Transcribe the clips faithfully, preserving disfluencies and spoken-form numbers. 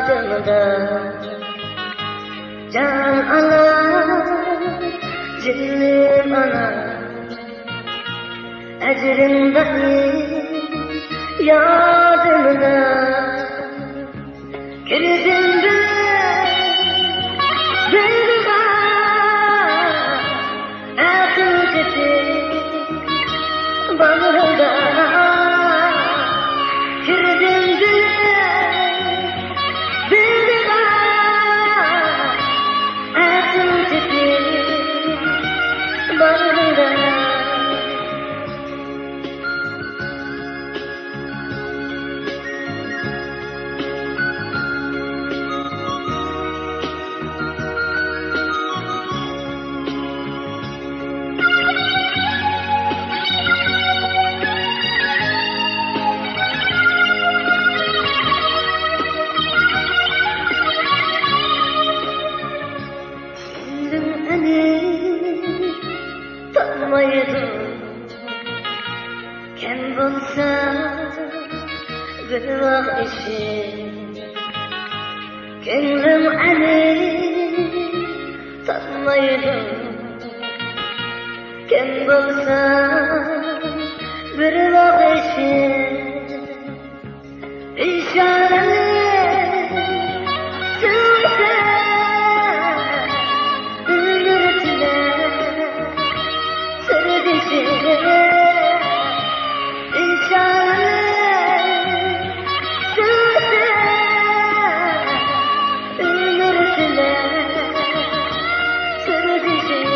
يادىمدا جان ئانا، جېنىم ئانا، ئەجرىم دائىم يادىمدا. كىردىم بىر دىلغا، ئەقىل تېپىپ باغرىڭدا. كىردىم بىر دىلغا، ئەقىل تېپىپ باغرىڭدا. كۆڭلۈم ئەنە تاپمايدۇ كەم بولسا بىر ۋاق ئىشىم. كۆڭلۈم ئەنە تاپمايدۇ كەم بولسا بىر ۋاق ئىشىم. ئىشارەڭنى سۆيسەم، ئۆمۈر تىلەپ سىردىشىم. ئىشارەڭنى سۆيسەم، ئۆمۈر تىلەپ سىردىشىم.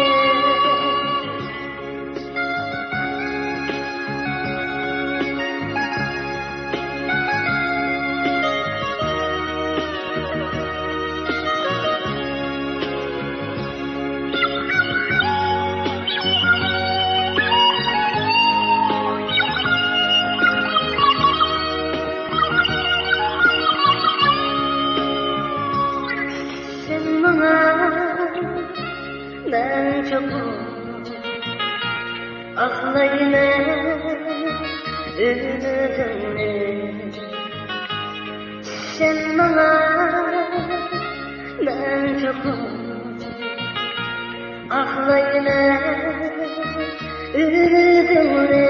سەن ماڭا، مەن چوقۇم ئاقلايمەن ئۈمىدىمنى. سەن ماڭا، مەن چوقۇم ئاقلايمەن ئۈمىدىمنى.